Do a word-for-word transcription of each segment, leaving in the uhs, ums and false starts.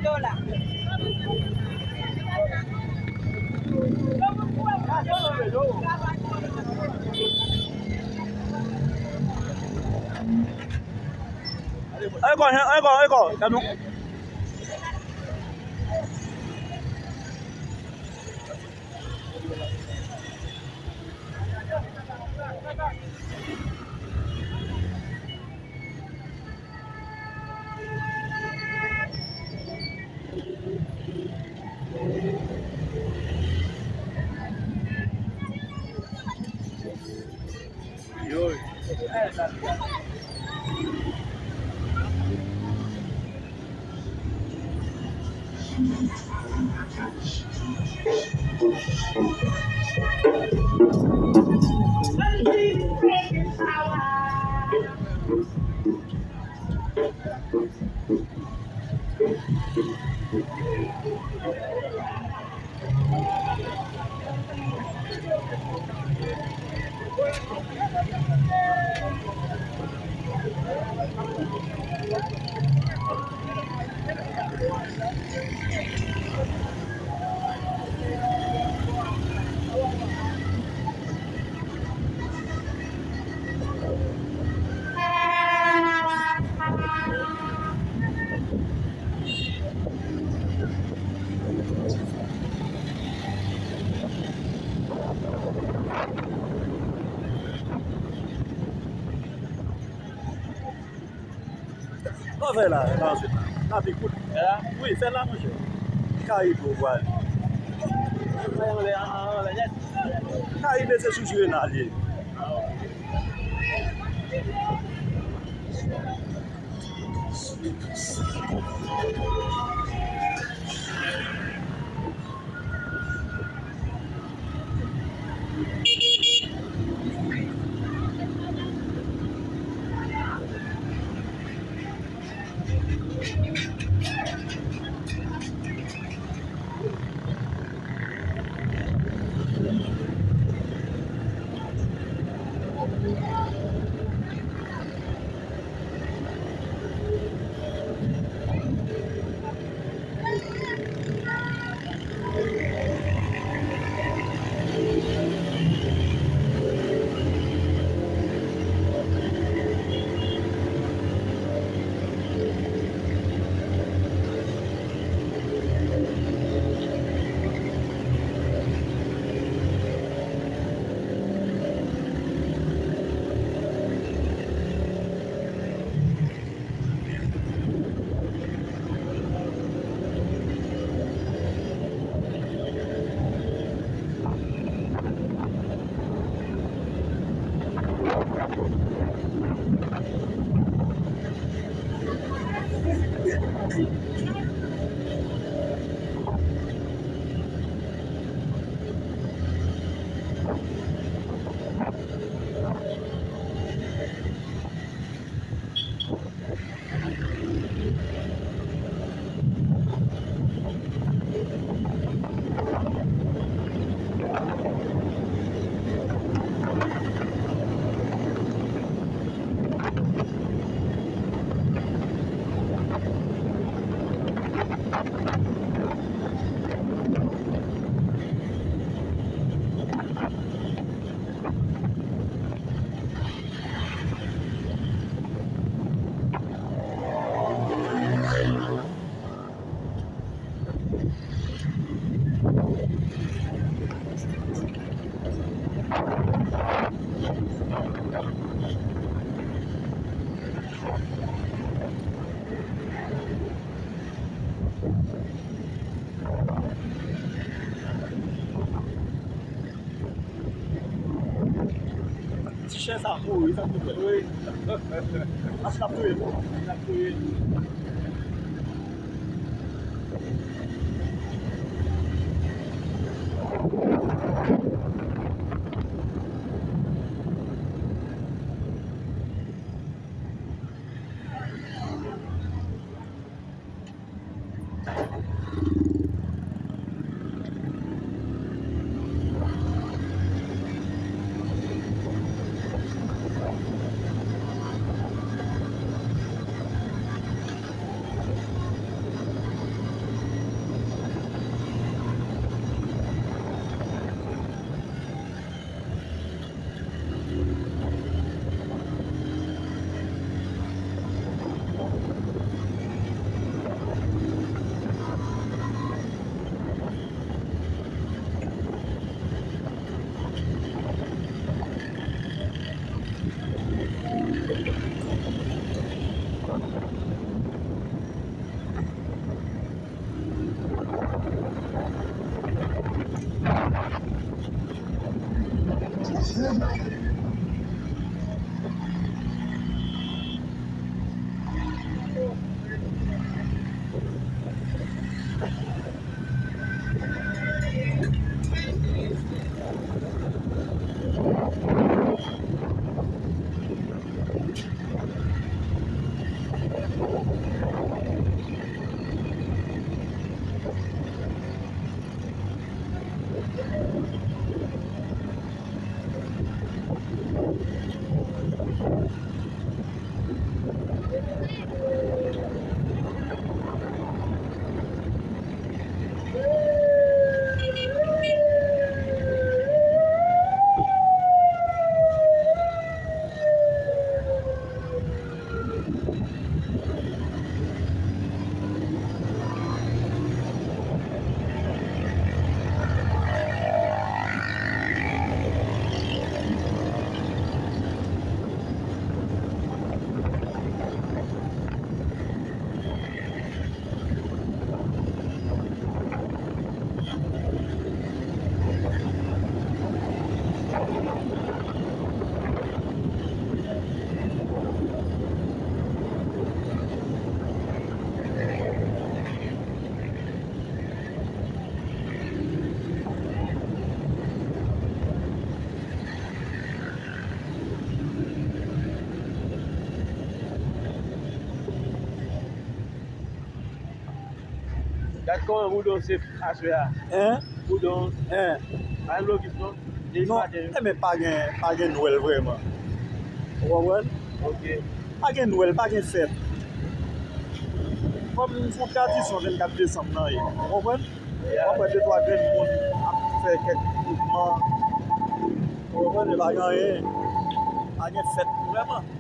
Dola. Ankò, ankò, ankò. Gad nou. Sa w fè la, la answit la? N ap ekout. Fè la? Wi, fè la, monchè. Kay do vwal. Kay bese sou Juvenal ye. Ti chen sa mouri, sa mouri. Wi. Ach l ap touye l. L ap touye l. Gad kòman Boudon se aswè a. Hein? Boudon. Hein? Pa gen blokis non. Depi maten. Non, men pa gen, pa gen Nwèl vrèman. Ou konprann? Ok. Pa gen Nwèl, pa gen fèt. Kòm se yon tradisyon vennkat desanm nan ye. Ou konprann? Yeah. W ap wè de twa grenn moun ap fè kèk mouvman. Ou konprann? Men pa gen anyen. Pa gen fèt vrèman.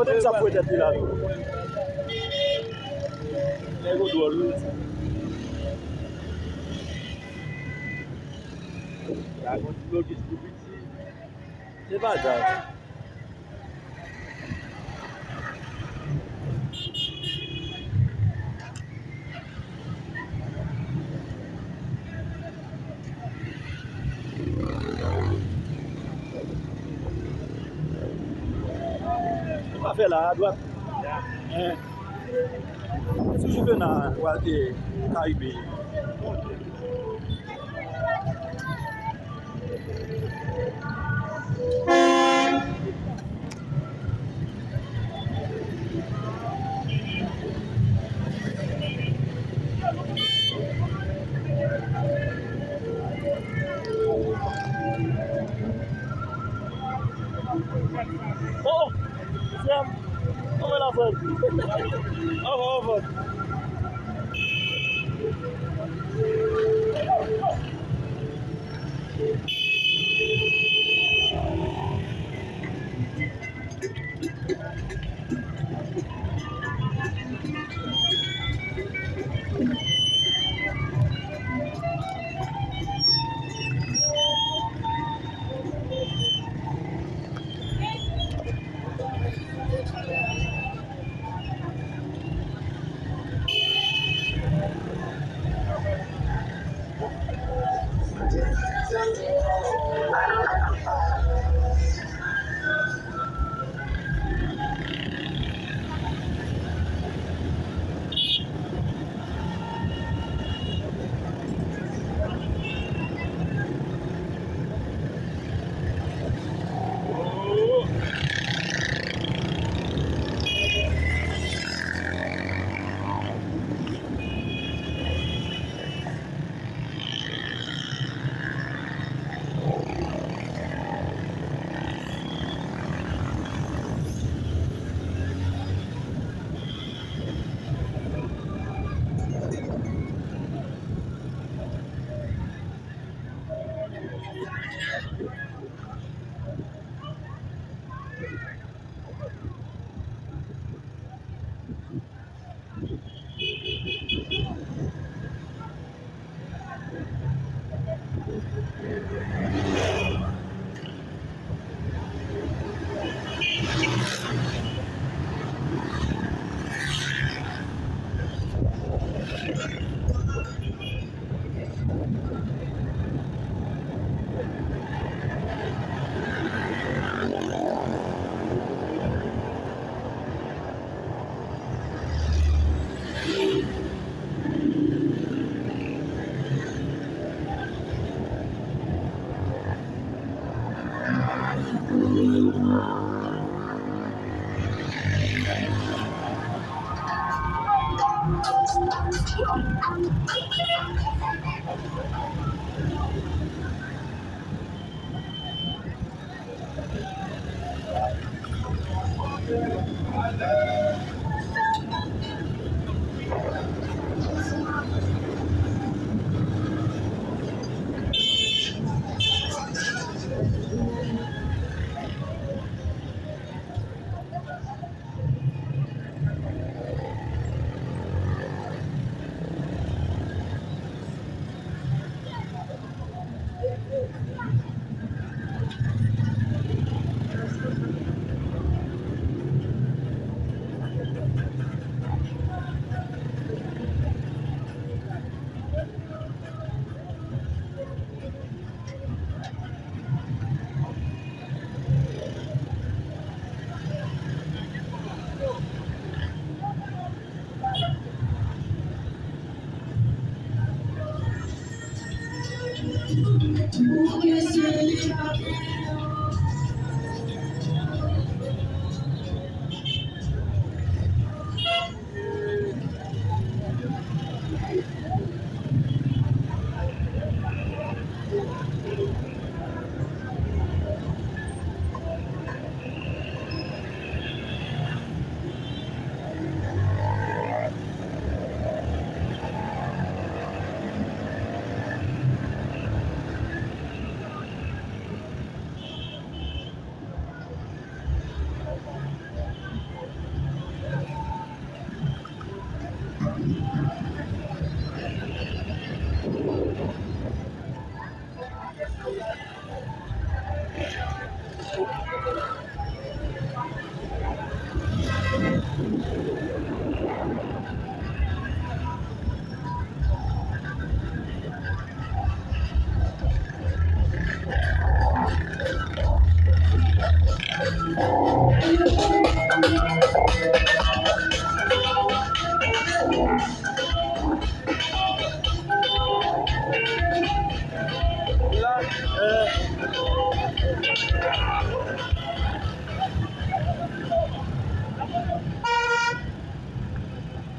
Kote misye ap foure tèt li la tou? Nèg yo dwòl wi. La gon ti blokis tou piti. Se pa djaz. Ou pa fè la, adwat. Hein. Èske Juvenal pral te Karibe? Oh, frè m, kòman la, frè m? Anfòm, anfòm.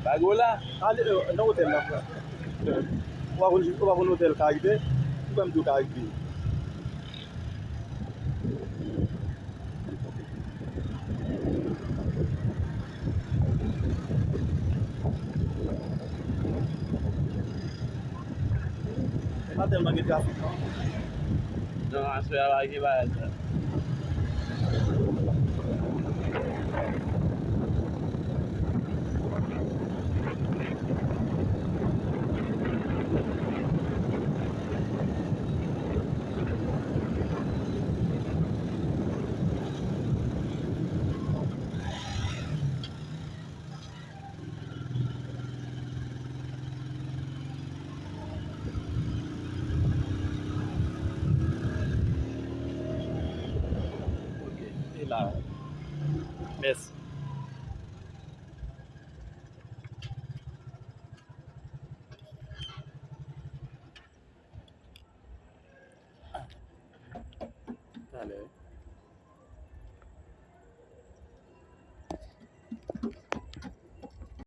Bagay la. Ale, euh, nan otèl la, frè. Ou pa konn, ou pa konn otèl Karibe? Ou pa m di w Karibe. Pa tèlman gen trafik, non. Non, aswè a pa gen bagay sa. Ok, e la. Mèsi.